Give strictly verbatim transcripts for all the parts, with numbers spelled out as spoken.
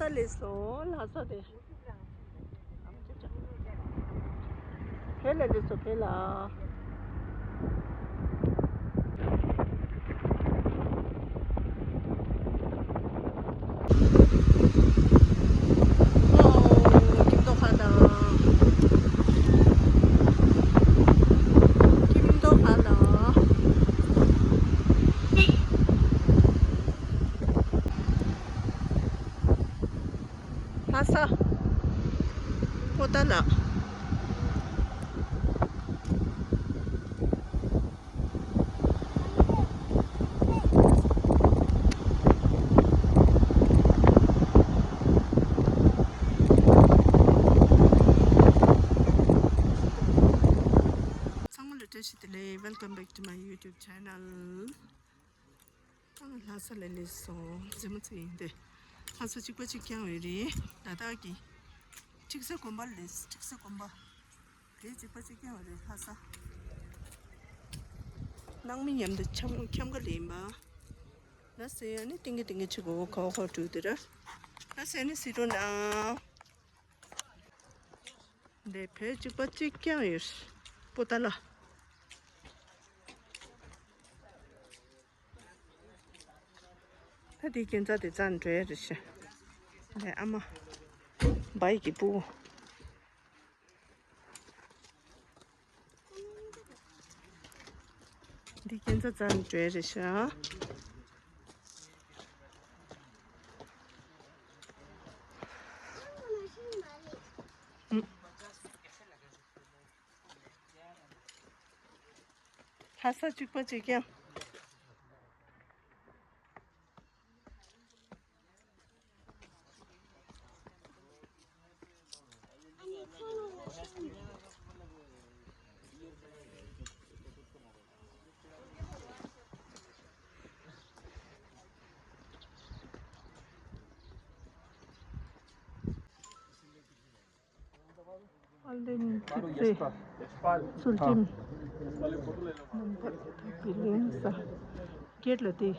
ས་ལས་སོ་ལྷ་ས་དེ། ཕེ་ལ་ལས་སོ་ཕེ་ལ། ཨོ། ཁྱིམ་ཐོག་ཁ་དང་། ཁྱིམ་ཐོག་ཁ་དང་། ལྷ་ས། པོ་ཏཱ་ལ། ཚང་མ་ལ་བཀྲ་ཤིས་བདེ་ལེགས། Welcome back to my YouTube channel. ཨ། ལྷ་ས་ལ་སླེབས་སོང་། མཛེས་མ་ཚོ་ཡིན་ཏེ། ལྷ་ས་གཅིག་པ་གཅིག་རྐྱང་ཡོད་རེད། ལ་དྭགས་ཀྱི་ཁྲིག་སེ་དགོན་པ་ལ་སླེབས། ཁྲིག་སེ་དགོན་པ་དེ་གཅིག་པ་གཅིག་རྐྱང་ཡོད་རེད། ལྷ་ས། ནང་མི་མཉམ་དུ་འཁྱམ་འཁྱམ་ག་ལ་ཡིན་པ། ལ་སེ་ཡ་ནི་ཏིང་གི་ཏིང་གི་ཆི་གོ་ཁོ་ཁོ་ཀྲུ་དེ་ར། ལ་སེ་ནི་སི་རོ་ན། འདི་བོད་གཅིག་པ་གཅིག་རྐྱང་ཡོད། པོ་ཏཱ་ལ། ད་དེའི་རྐྱེན་རྩ་དེ་རྩ་འགྲོ་ཡ་རེད་ཤག་འདི་ཨ་མ། བའི་གི་སྤུ་གུ། འདི་རྐྱེན་རྩ་རྩ་འགྲོ་ཡ་རེད་ཤག་ལྷ་ས་གཅིག་པ་གཅིག་རྐྱང་། ཨལ་ལྡན་ཐིག་ཚེ་ཚུལ་ཁྲིམས་རྣམ་པར་དག་པའི་གླིང་ས། སྐད་ལ་དེ་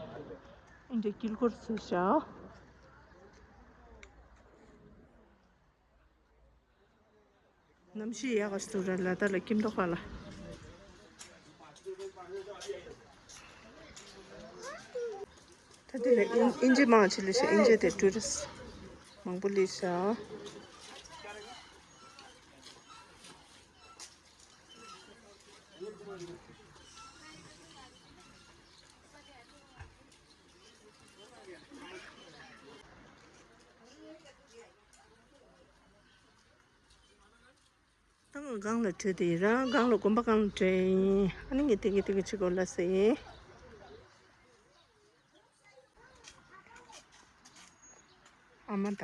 ཨིན་དྲ་དཀྱིལ་འཁོར་ཟེར་བཞག་གནམ་གཤིས་ཡག་ག་ཞིག་འདུག་ར། ལ་དྭགས་ལ་ཁྱིམ་ཐོག་ཁ་ལ། ད་དེ་ལ་ཨིན་ཨིན་ཇི་མང་ཆེ་ལས་ཤག་ཨིན་ཇི་དེ་ཊུ་རི་སི་མང་པོ་ལས་ཤག་ད་ང་སྒང་ལ་བྲོས་ཏེ་ཡིན་ར། སྒང་ལ་དགོན་པ་སྒང་ལ་བྲོས་ཡིན། ཨ་ནི་ངས་ཏིང་གི་ཏིང་གི་ཆི་གོ་ལ་ཟེར་ཡིན། ཨ་མ་ད།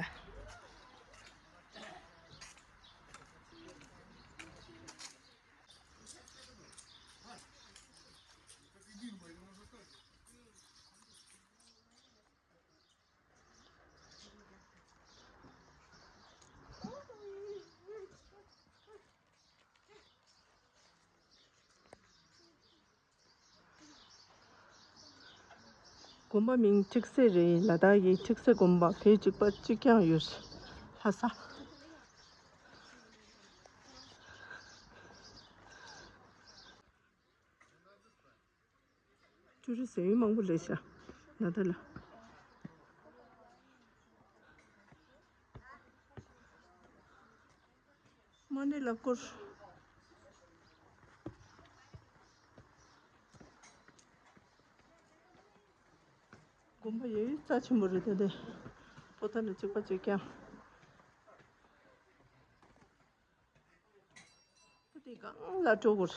དགོན་པ་མིང་ཁྲིག་སེ་རེད། ལ་དྭགས་ཀྱི་ཁྲིག་སེ་དགོན་པ་བོད་གཅིག་པ་གཅིག་རྐྱང་ཡོད། ལྷ་ས། ཅུ་རི་ཟེར་མི་མང་པོ་སླེབས་ཤག་ལ་དྭགས་ལ། མ་ཎི་ལ་སྐོར། དགོན་པ་ཡོད་རྩ་ཆེན་པོ་རེད་དེ། དེ་པོ་ཏཱ་ལ་གཅིག་པ་གཅིག་རྐྱང་། དེ་སྒང་ལ་འགྲོ་དགོས་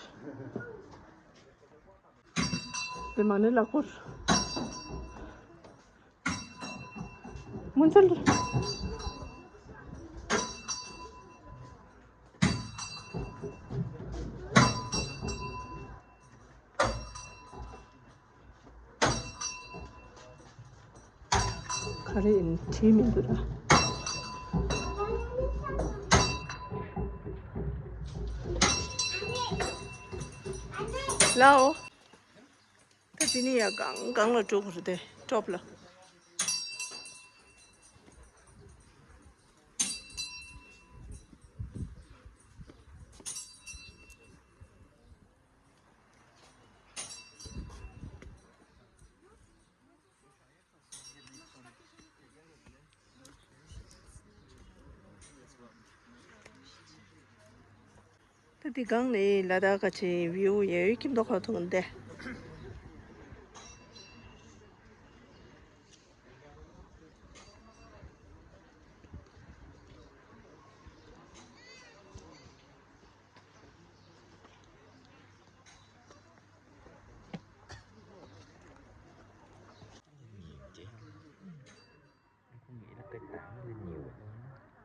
རེད། དེ་མ་ཎི་ལ་སྐོར། མུན་ཚལ། ག་རེ་ཡིན་བྲིས་མི་འདུག་ལ། ལའོ། ད་དེ་ནས་ཡར་སྒང་སྒང་ལ་འགྲོ་དགོས་རེད་དེ། ཊོབ་ལ། འདི་སྒང་ནས་ལ་དྭགས་ཀྱི་བིའུ་ཡོད་ཁྱིམ་ཐོག་ཁ་ཐུག་འདི།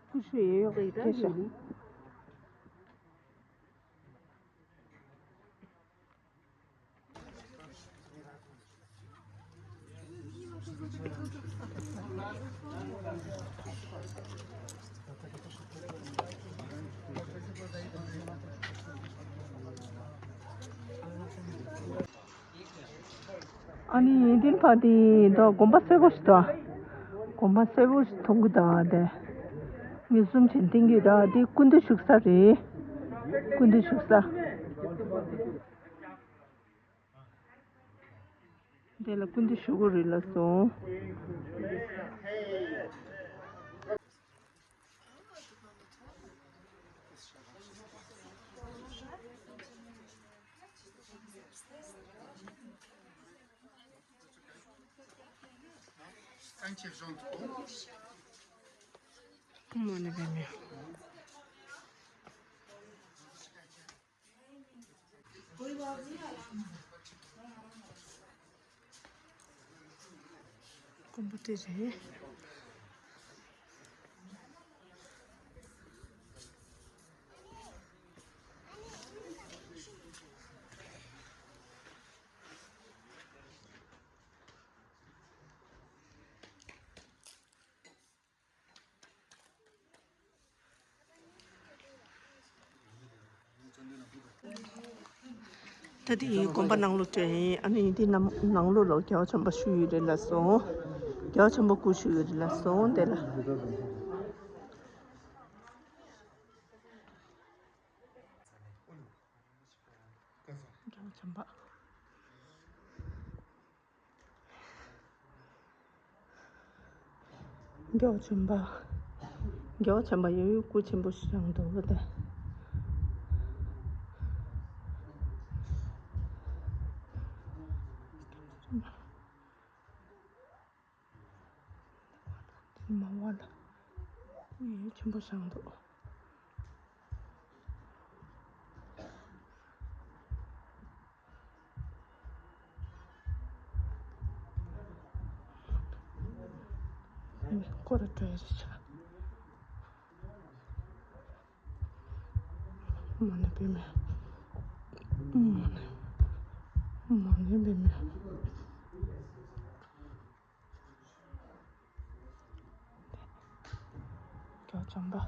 ཁུ་ཤུ་ཡོད་ཡོད་ཀྱི་ཤ། ཨ་ནི་འདིར་ཕ་དེ་ད་དགོན་པ་སེར་པོ་ཞིག་འདུག་དགོན་པ་སེར་པོ་ཞིག་མཐོང་གི་འདུག་དེ་མི་གསུམ་བྱས་བསྟན་གྱི་འདུག་དེ་སྐུ་མདུན་བཞུགས་ས་རེད། སྐུ་མདུན་བཞུགས་ས། དེ་ལ་སྐུ་མདུན་བཞུགས་ཀྱི་རེད་ལགས་སོ། དཀོན་པོ་དེ་རེད། ད་དེ་དགོན་པ་ནང་ལོགས་བྱས་ཡིན། ཨ་ནི་དེ་ནང་ནང་ལོགས་ལ་རྒྱལ་བ་བྱམས་པ་བཞུགས་ཡོད་རེད་ལགས་སོ། རྒྱལ་བ་བྱམས་པ་སྐུ་བཞུགས་ཡོད་རེད་ལགས་སོ། དེ་ལ། རྒྱལ་བ་བྱམས་པ། རྒྱལ་བ་བྱམས་པ། རྒྱལ་བ་བྱམས་པ་ཡོད་ཡོད་སྐུ་ཆེན་པོ་ཞིག་བཞེངས་འདུག་ག་དེ། མ་བ་ལ་ཡོད་ཡོད་ཆེན་པོ་བཞེངས་འདུག་སྐོར་ར་འགྲོ་ཡ་རེད་ཤག་མ་ཎི་པདྨེ། མ་ཎི། མ་ཎི་པདྨེ། རྒྱལ་བ་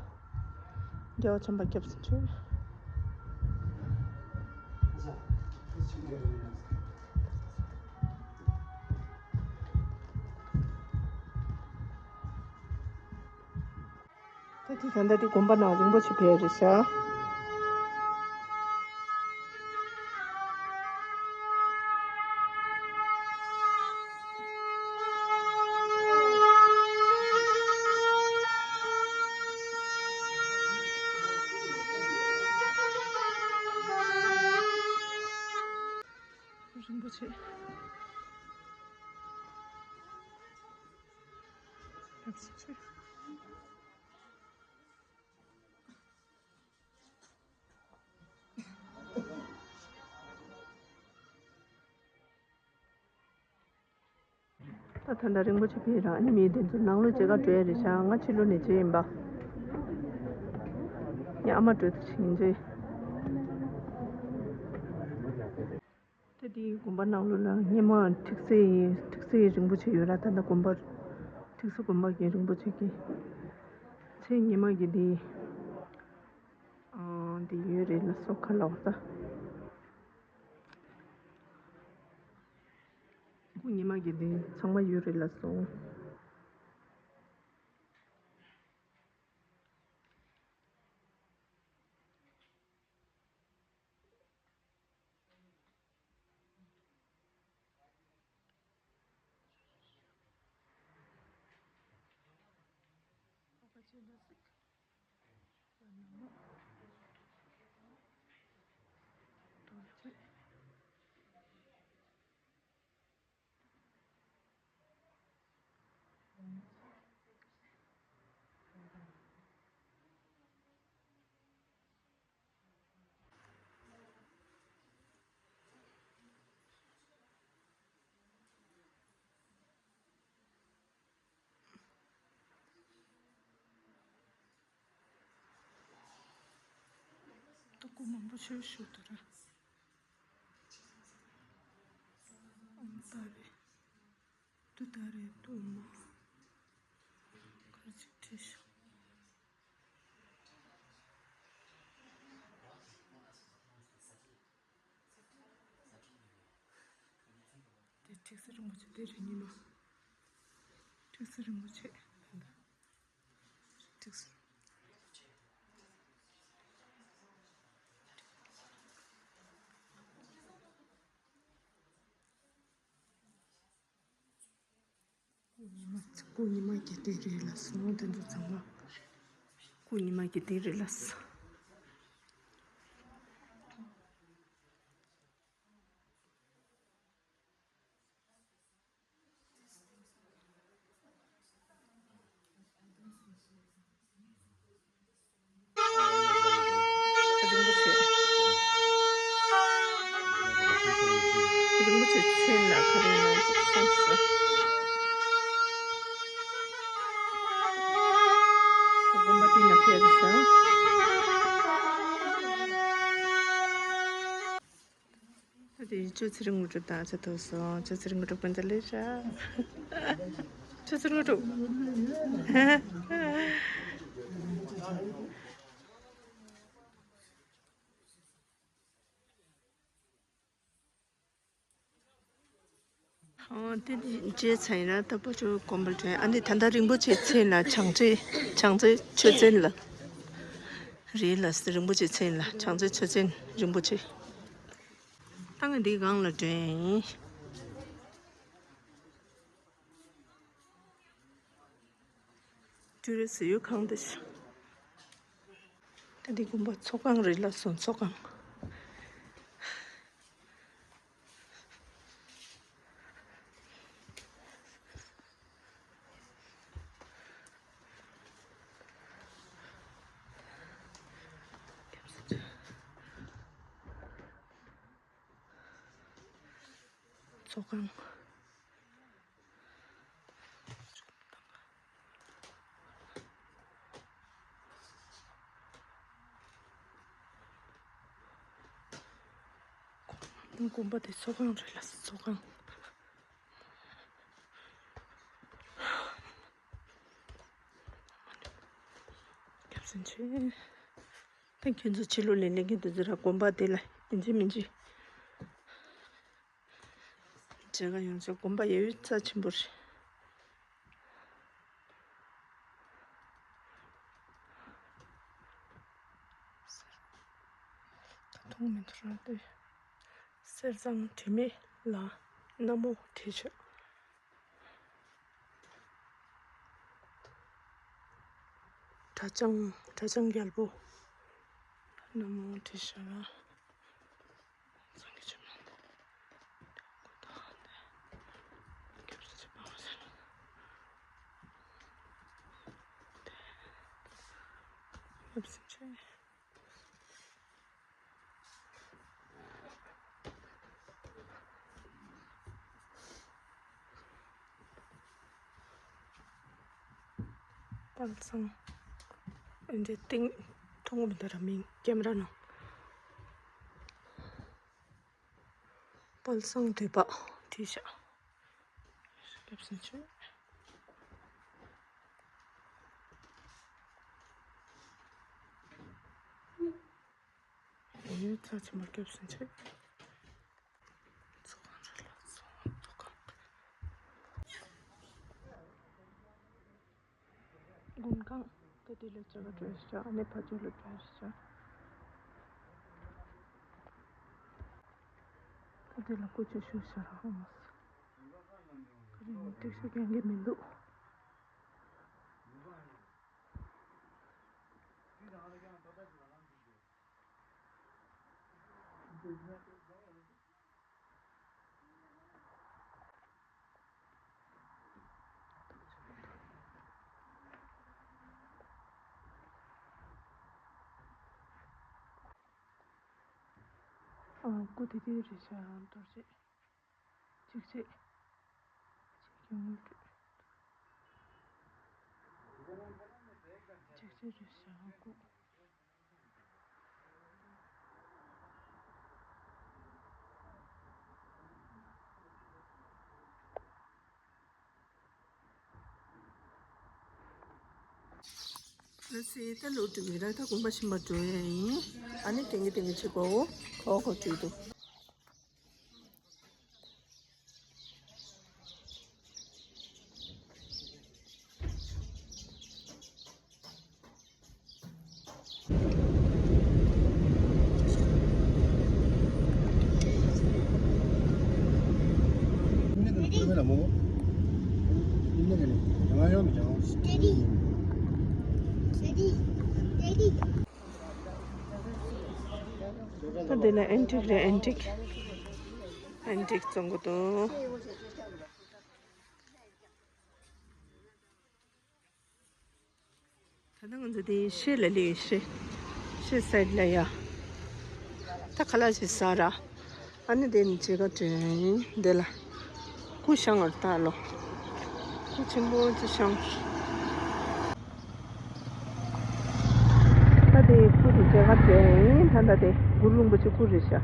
བྱམས་པ། རྒྱལ་བ་བྱམས་པ་སྐྱབས་སུ་མཆི། ད་དེ་ད་ལྟ་དེ་དགོན་པ་ནང་རིན་པོ་ཆེ་ཕེབས་རེད་ཤག་རིན་པོ་ཆེ། ད་ད་ལྟ་རིན་པོ་ཆེ་ཕེབས་རང་ཨ་ནི་མི་དེ་ཚོ་ནང་ལོགས་མཇལ་ཁ་འགྲོ་ཡ་རེད་ཤག་ང་ཕྱི་ལོགས་ནས་མཇལ་ཡིན་པ། ངའི་ཨ་མ་འགྲོ་དུས་ཕྱིན་རྗེས། ད་དེའི་དགོན་པ་ནང་ལོགས་ལ་སྔོན་མ་ཁྲིག་སེ་ཁྲིག་སེ་རིན་པོ་ཆེ་ཡོད་ར། ད་ལྟ་དགོན་པ་ཁྲིག་སེ་དགོན་པ་གི་རིན་པོ་ཆེ་གི་ཚེ་སྔོན་མ་གི་དེ་ཨ་དེ་ཡོད་རེད་ལགས་སོ། ཁ་ལ་བ་ད་སྐུ་སྔོན་མ་གི་དེ་ཚང་མ་ཡོད་རེད་ལགས་སོ། མང་པོ་ཞིག་བཞུགས་འདུག་ར། ཨོཾ་ཏཱ་རེ། ཏུཏྟཱ་རེ་ཏུ་མ། གར་ཅིག་བྲིས་ཤག་དེ་ཁྲིག་སེ་རིན་པོ་ཆེ་དེ་རེད་ཉི་མ། ཁྲིག་སེ་རིན་པོ་ཆེ། ཁྲིག་སེ། སྐུ་ཉི་མ་གི་སྟེགས་རེད་ལ་སོང་། དེ་ཚོ་ཚང་མ་སྐུ་ཉི་མ་གི་སྟེགས་རེད་ལ་སོང་། རིན་པོ་ཆེ། རིན་པོ་ཆེ་མཚན་ལ་ག་རེ་ཡིན་ན་ཅིག་གསུངས་སོང་། དགོན་པ་དེ་ན་ཕེབས་ཤག་ད་དེ་ཆོས་ཚེ་རིང་དངོས་གྲུབ་དང་ཆ་ཐུག་སོང་། ཆོས་ཚེ་རིང་དངོས་གྲུབ་ཀུན་ཏུ་ལེགས་བྱ། ཆོས་ཚེ་རིང་དངོས་གྲུབ། ཨོ་དེ་རྗེས་ཚ་ཡིན་ན་ད་པ་ཆོས་དགོན་པར་ཐོན། ཨ་ནི་ད་ལྟ་རིན་པོ་ཆེ་མཚན་ལ་བྱང་རྩེ་བྱང་རྩེ་ཆོས་ཚན་ལ་རེད་ལ། རིན་པོ་ཆེ་མཚན་ལ་བྱང་རྩེ་ཆོས་ཚན་རིན་པོ་ཆེ། ད་ང་འདིའི་སྒང་ལ་འགྲོ་ཡིན། ཊུ་རི་སི་ཊི་ཡོད་ཁང་དེ་ཤག་ད་འདི་དགོན་པ་ཚོགས་ཁང་རེད་ལ་སོང་། ཚོགས་ཁང་། ཚོགས་ཁང་། དགོན་པ་དེ་ཚོགས་ཁང་རེད་ལ། ཚོགས་ཁང་། སྐྱབས་སུ་མཆི། ད་ཁྱོད་ཚོ་ཕྱི་ལོགས་ལ་སླེབས་མཁན་དེ་ཚོ་ར་དགོན་པ་དེ་ལ་ཡིན་གཅིག་མིན་གཅིག་མཇལ་ཁ་ཡོང་ཆོག་དགོན་པ་ཡ་ཡོད་རྩ་ཆེན་པོ་རེད། ད་མཐོང་མི་ཐུབ་ར་དེ། གསེར་ཟངས་དྲི་མེད་ལ་ན་མོ་བྲིས་ཤག་གྲྭ་ལྕང་གྲྭ་ལྕང་རྒྱལ་པོ་ན་མོ་བྲིས་ཤག་སངས་རྒྱས་ཆོས་སྨན་དེ། སྐུ་ཐང་དེ། སྐྱབས་སུ་མཆི་པ་ཟེར། སྐྱབས་སུ་མཆི། དཔལ་བཟང་། འདི་སྟེང་མཐོང་གི་མི་འདུག་ར། མིང་ཀེམ་ར་ནང་། དཔལ་བཟང་འདུས་པ་བྲིས་ཤག་སྐྱབས་སུ་མཆི། ཡུལ་ཚ་ཆེན་པོ་སྐྱབས་སུ་མཆི། ཚོགས་ཁང་རེད་ལ་སོང་། ཚོགས་ཁང་། དགུན་ཁང་། ད་དེ་ལ་ཅ་ག་སྤྲོད་ཤག་ཨ་ནི་ཕ་ཇོ་ལ་སྤྲོད་ཤག་ད་དེ་ལ་སྐུ་མཆོད་ཞུ་ཤག་ར་ཧ་མ་སོང་། ཁ་རི་ནི་ཏིག་ཤ་རྒྱག་གི་མི་འདུག་ཨ། སྐུ་དེ་དེ་རེད་ཤག་རྡོ་རྗེ། འཇིགས་བྱེད། འཇིགས་བྱེད་དངོས་གྲུབ། འཇིགས་བྱེད་རེད་ཤག་སྐུ། ལ་སི་ད་ལོ་དྲུག་ར་ད་དགོན་པ་ཆེན་པོ་འགྲོ་ཡ་ཡིན། ཨ་ནི་དེང་གི་དེང་གི་ཆེ་པོ་ཁོ་ཁོ་བྲིས་འདུག Steady. Steady. Steady. ད་འདི་ལ་ཨན་ཊིག་རེད། ཨན་ཊིག་ཨན་ཊིག་བཙོང་གི་འདུག་ད་ལྟ་ང་ཚོ་དེ་ཤེལ་ལ་སླེབས་ཡོད། ཤེལ་ཤེལ་སའིཌ་ལ་ཡ། ད་ཁ་ལག་ཅིག་ཟ་ར། ཨ་ནི་དེ་ནི་མཇལ་ཁ་སྤྲད་ཡིན། འདི་ལ་སྐུ་བཞེངས་པར་ལྟ་ལོ། སྐུ་ཆེན་པོ་ཅིག་བཞེངས། ད་དེ་སྐུ་དེ་མཇལ་ཁ་སྤྲད་ཡིན། ད་ད་དེ་གུ་རུ་རིན་པོ་ཆེ་སྐུ་རེད་ཤག་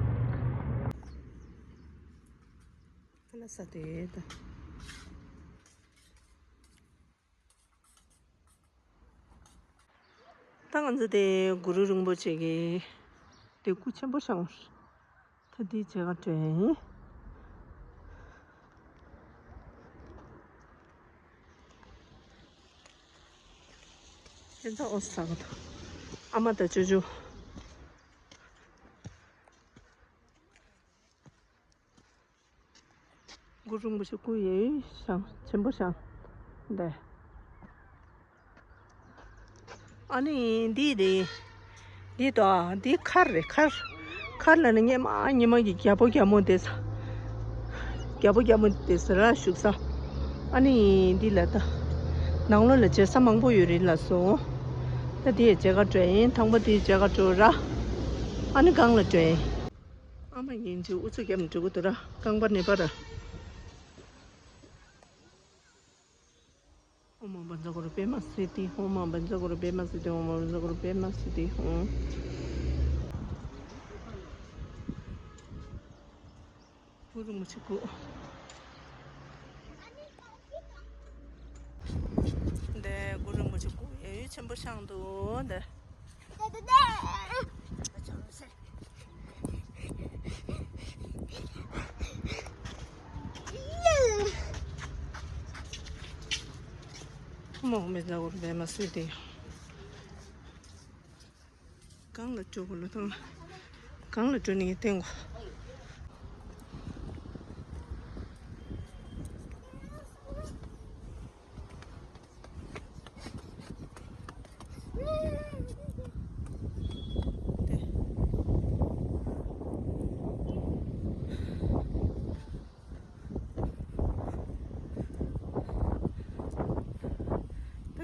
ཁ་ལག་ཟ་དེ་ད། ད་ང་ཚོ་དེ་གུ་རུ་རིན་པོ་ཆེ་གི་དེ་སྐུ་ཆེན་པོ་བཞེངས། ད་དེ་མཇལ་ཁ་སྤྲད་ཡིན། དེ་ཚོ་ཨོ་ས་ག་ད་ཨ་མ་དང་ཅོ་ཅོ། གུ་རུ་རིན་པོ་ཆེ་སྐུ་ཡོད་ཤག་ཆེན་པོ་ཤག་འདི། ཨ་ནི་འདི་རེད། འདི་དང་འདི་མཁར་རེད། མཁར། མཁར་ལ་ནི་སྔོན་མ་སྔོན་མ་གི་རྒྱལ་པོ་རྒྱལ་མོ་དེ་ས། རྒྱལ་པོ་རྒྱལ་མོ་དེ་ས་ར་བཞུགས་ས། ཨ་ནི་འདི་ལ་ད་ནང་ལོགས་ལ་མཇལ་ས་མང་པོ་ཡོད་རེད་ལགས་སོ། ད་འདི་ཡི་མཇལ་ཁ་སྤྲད་ཡིན། དང་པོ་འདི་མཇལ་ཁ་སྤྲད་ར། ཨ་ནི་སྒང་ལ་སྤྲད་ཡིན། ཨ་མ་ཡིན་གཅིག་ཨུ་ཚུགས་རྒྱབ་ནས་འགྲོ་གི་འདུག་ར། རྐང་པ་ནེ་པ་ར། ཨོཾ་ཨཱཿཧཱུྃ་བཛྲ་གུ་རུ་པདྨ་སིདྡྷི། ཨོཾ་ཨཱཿཧཱུྃ་བཛྲ་གུ་རུ་པདྨ་སིདྡྷི། ཨོཾ་ཨཱཿཧཱུྃ་བཛྲ་གུ་རུ་པདྨ་སིདྡྷི། ཨོཾ། གུ་རུ་རིན་པོ་ཆེ་སྐུ། འདི་གུ་རུ་རིན་པོ་ཆེ་སྐུ་ཡ་ཡུལ་ཆེན་པོ་བཞེངས་འདུག་འདི། ཨོཾ་ཨཱཿཧཱུྃ་བཛྲ་གུ་རུ་པདྨ་སིདྡྷི། གང་ལ་འགྲོ་དགོས་ལ་དང་། གང་ལ་འགྲོ་ནི་བསྟན་དགོས།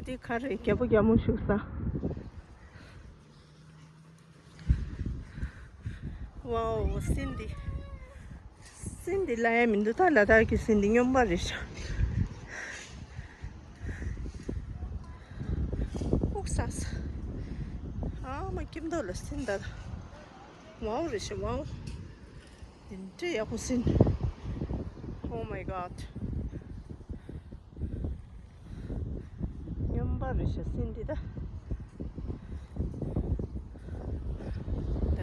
ད་འདི་ག་རེ་རྒྱལ་པོ་རྒྱལ་མོ་བཞུགས་ས། ཝའོ། སིན་འདི། སིན་འདི་ལ་ཡ་མི་འདུག་ད་ལ་དྭགས་ཀྱི་སིན་འདི་སྨྱོན་པ་རེད་ཤག་ཨུག་ས་ས། ཨ་མ་སྐྱིད་མདོག་ལ་སིན་ད། ཝའོ་རེད་ཤག་ཝའོ། འདི་འདྲའི་ཡག་པོ་སིན། Oh my God. སྨྱོན་པ་རེད་ཤག་སིན་འདི་ད། ད་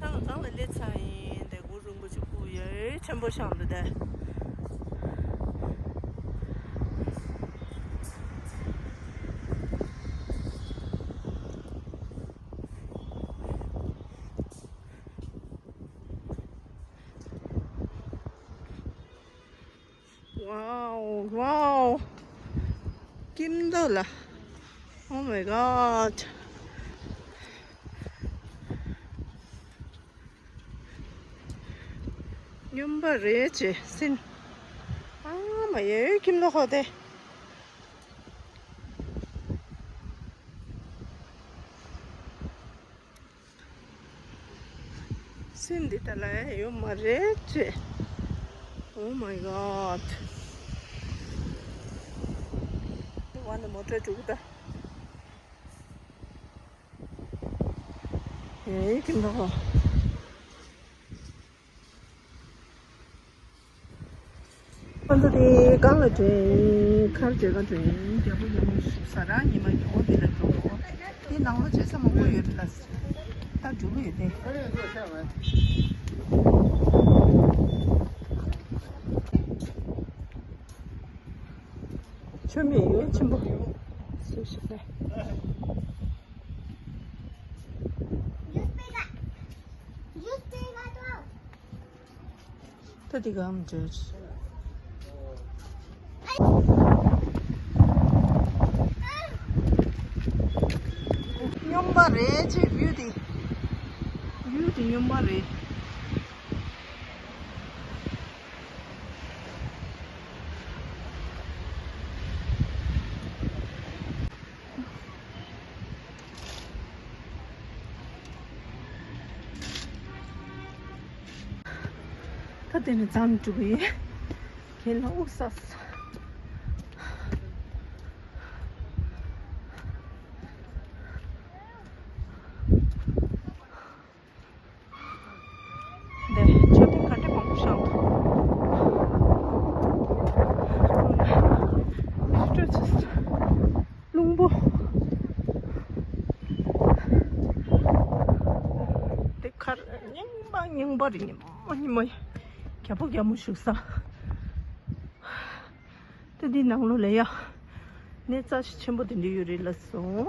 ང་གང་ལ་སླེབས་ཚར་ཡིན། ད་གུ་རུ་རིན་པོ་ཆེ་སྐུ་ཡ་ཆེན་པོ་བཞེངས་འདུག་ད། ཝའོ། ཝའོ། སྐྱིད་མདོག་ལ། Oh my God. སྨྱོན་པ་རེད་ཅེ་སིན། ཨ་མ་ཡེ་སྐྱིད་མདོག་ཁ་བོ་དེ། སིན་འདི་ད་ལ་ཡོད་མ་རེད་ཅེ། Oh my God. འདི་བ་ནི་མོ་ཊ་འགྲོ་གི་ད། ཡེ་སྐྱིད་མདོག་ཁ་བོ། ང་ཚོ་དེ་སྒང་ལ་འགྲོ་ཡིན། མཁར་མཇལ་ཁ་འགྲོ་ཡིན། རྒྱལ་པོ་རྒྱལ་མོ་བཞུགས་ས་རང་ཉི་མ་ཉི་འོ་དེ་ལ་འགྲོ་འོ། དེ་ནང་ལོགས་བྱེད་ས་མང་པོ་ཡོད་རེད་ལ། ད་འགྲོ་གི་ཡོད་དེ། མཆོད་མེ་ཡོད་ཆེན་པོ། སུ་ཞིག་ལ། ད་འདི་གའམ་བརྗོད། སྨྱོན་པ་རེད་ཅེས་བིའུ་དེ། བིའུ་དེ་སྨྱོན་པ་རེད། ད་དེ་ནས་རྩང་འགྲོ་གི་ཡིན། ཁྱེད་ལ་དབུགས་ས། འདི་མཆོད་རྟེན་ག་འདྲ་མང་པོ་བཞེངས་འདུག་རི་ཁྲོད་ཆེ་ས། རླུང་པོ། འདི་མཁར་རྙིང་པ་རྙིང་པ་རེད། ཉི་མ་ཉི་མ་རྒྱལ་པོ་རྒྱལ་མོ་བཞུགས་ས། ད་འདི་ནང་ལོགས་ལ་ཡ། གནས་རྩ་ཆེན་པོ་དེ་འདྲ་ཡོད་རེད་ལབ་སོང་།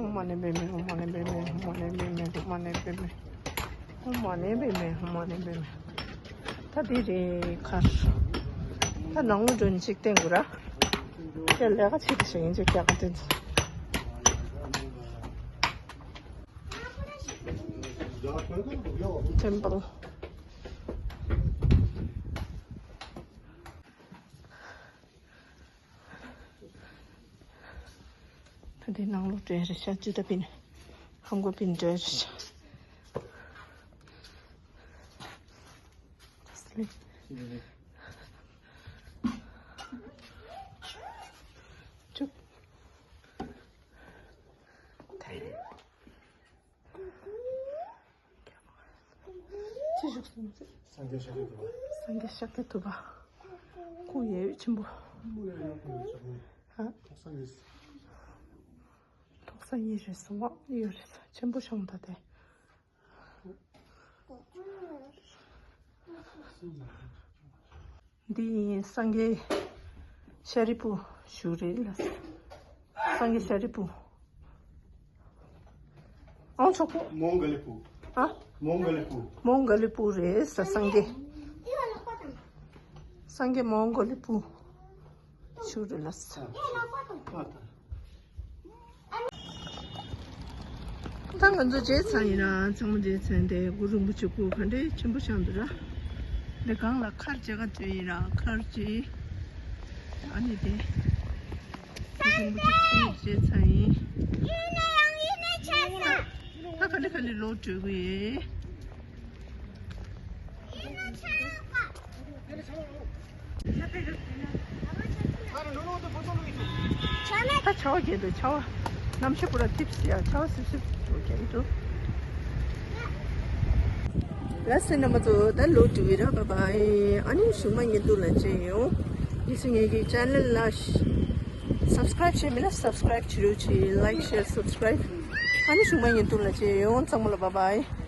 ཨོཾ་མ་ཎི་པདྨེ། ཨོཾ་མ་ཎི་པདྨེ། ཨོཾ་མ་ཎི་པདྨེ། ཨོཾ་མ་ཎི་པདྨེ། ཨོཾ་མ་ཎི་པདྨེ། ཨོཾ་མ་ཎི་པདྨེ། ད་འདི་རེད་མཁར། ད་ནང་ལོགས་འགྲོ་ནས་ཅིག་བསྟན་དགོས་ར། དེ་ལས་ཀ་བྱེད་དུ་ཞིག་ཡིན་ཅིག་རྒྱག་ག་དེ་ཚོ། Temple། ད་འདི་ནང་ལོགས་འདྲ་རེད་ཤག་ཅི་ད་པིན། ཧང་གོ་པིན་འདྲ་རེད་ཤག་ཅུག་ཅི་བཞུགས་སོང་ཟེར། སངས་རྒྱས་ཤཱ་རི་ཐུབ་པ། སངས་རྒྱས་ཤཱ་རི་ཐུབ་པ། སྐུ་ཡ་ཡོད་ཆེན་པོ། ཧ། ཐོག་སངས་རྒྱས། ཐོག་སངས་རྒྱས་རེད་སོང་བ་ཡོད་རེད། ཆེན་པོ་བཞེངས་ད་དེ། འདི་ཡིན་སངས་རྒྱས་ཤཱ་རིའི་བུ་བཞུགས་རེད་ལ། སངས་རྒྱས་ཤཱ་རིའི་བུ། ཨང་ཆོག་པོ། མོའུ་འགལ་བའི་བུ། ཨ། མོའུ་འགལ་བའི་བུ། མོའུ་འགལ་བའི་བུ་རེད་ས་སངས་རྒྱས། སངས་རྒྱས་མོའུ་འགལ་བའི་བུ། ཆུ་རེད་ལ་ས། ད་ང་ཚོ་མཇལ་ཚར་ཡིན་ར། ཚང་མ་མཇལ་ཚར་འདི་གུ་རུ་རིན་པོ་ཆེ་སྐུ་ག་འདྲའི་ཆེན་པོ་བཞེངས་འདུག་ར། འདི་སྒང་ལ་མཁར་མཇལ་ཁ་བྱས་ཡིན་ར། མཁར་གྱི་ཨ་ནི་དེ་གུ་རུ་རིན་པོ་ཆེ་སྐུ་མཇལ་ཚར་ཡིན། ད་ག་ལེ་ག་ལེ་ལོག་འགྲོ་གི་ཡིན། ད་ཆར་པ་བརྒྱབ་འདུག་ཆར་པ། གནམ་གཤིས་པུ་ར་ཐིབས་སི་ཡ་ཆར་པ་སིབ་སིབ་འགྲོ་གི་འདུག་ལགས་སོ་རྣམ་པ་ཚོ། ད་ལོ་དྲུག་པའི་ར། བཱའི་བཱའི། ཨ་ནི་གཞུག་མ་ཉིན་ཐོག་ལ་མཇལ་ཡོང་། ཡིན་ཟེར། ངེད་ཀྱི་ཅེ་ནལ་ལ་སབ་སི་ཀ་རེབ་བྱས་མེད་ན་སབ་སི་ཀ་རེབ་བྱེད་རོགས་གྱིས། ལའིཀ་ཤེར་སབ་སི་ཀ་རེབ། ཨ་ནི་གཞུག་མ་ཉིན་ཐོག་ལ་མཇལ་ཡོང་། ཚང་མ་ལ་བཱའི་བཱའི།